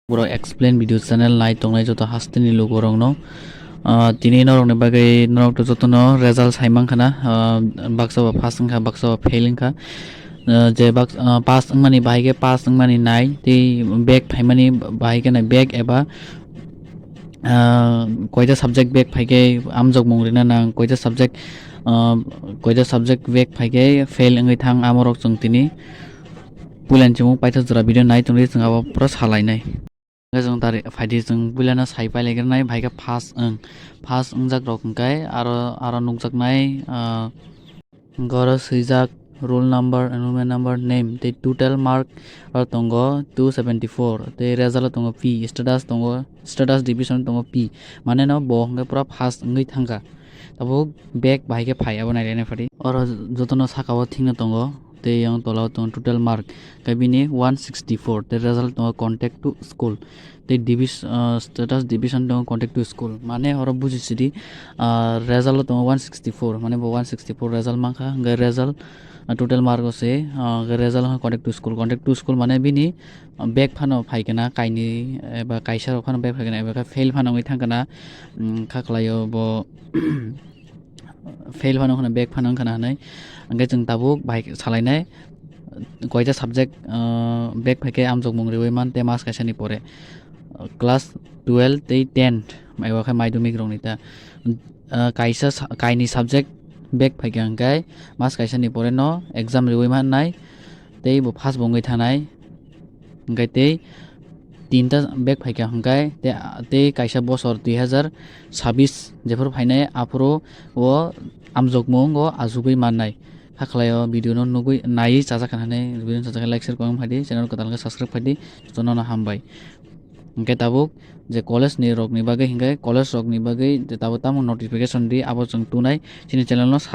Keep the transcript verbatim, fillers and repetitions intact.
Borok explain video channel nai tongnai joto hasteni lukurokno, ah, tini norokni bagwi norok to jotono result sai mankha na, ah, baksa ba pass wngkha, baksa ba fail wngkha. Ah, je bak-, ah, pass wngmani bahai khe pass wngmani nai, tei back phaimani bahai khe nai back eba, ah, koita subject back phai khe amjokmung rina nang, koita subject, ah, koita subject back phai khe fail wngwi thang, amorok chwng tini puilani chwng paithak jora video nai tongdi, chwng abo pura salainai. Hwnkhe chwng tari phaidi, chwng puilano sai pailaigrwnai, bahai khe pass wng, pass wngjak rok hwnkhe aro, aro nukjaknai, ah, hwnkhe oro swijak roll number, enrollment number, name tei total mark oro tongo two seventy four, tei result o tongo P, status tongo, status division tongo P, mane no bo hwnkhe pura pass wngwi thangkha. Tabuk back bahai khe phai, abo nai rwnai phaidi. Oro jotono saka o thikno tongo, tei yang tola o tongo total mark, khe bini one sixty four, tei result tongo contact to school, tei divis-, ah, status division tongo contact to school, mane oro buji sidi, ah, result o tongo one sixty four, mane bo one sixty four result mankha, hwnkhe result, ah, total mark o se, ah, hwnkhe result wngkha contact to school, contact to school mane bini, ah, back phano phaikhe na kainwi eba kaisa rok phano back phaikhe na eba khe fail phano wngwi thangkhe na, mm, kha khlaio bo. Fail phano wngkha na, back phano wngkha na hinwi. Hwnkhe chwng tabuk bahai salainai, koita subject, ah, back phaikhe amjokmung riwi man tei mas kaisani pore, ah, class twelve tei ten, eba khe madhyamik rokni ta, ah, kaisa sa-, kaini subject back phaikha hwnkhe mas kaisani pore no exam riwi mannai tei bo pass bo wngwi thanai. Hwnkhe tei tinta back phaikha hwnkhe tei, tei kaisa bosor dui hazar sabis jephuru phainai, aphuru o amjokmung o achugwi mannai. Hakhlai o video no nugwi naiwi chajakha hinwi video no chajakha like share comment phaidi, channel kwtal khe subscribe phaidi, jotono no hambai. Hwnkhe tabuk je college ni rokni bagwi hwnkhe college rokni bagwi je tabuk tamo notification di, abo chwng tunai chini channel no subscribe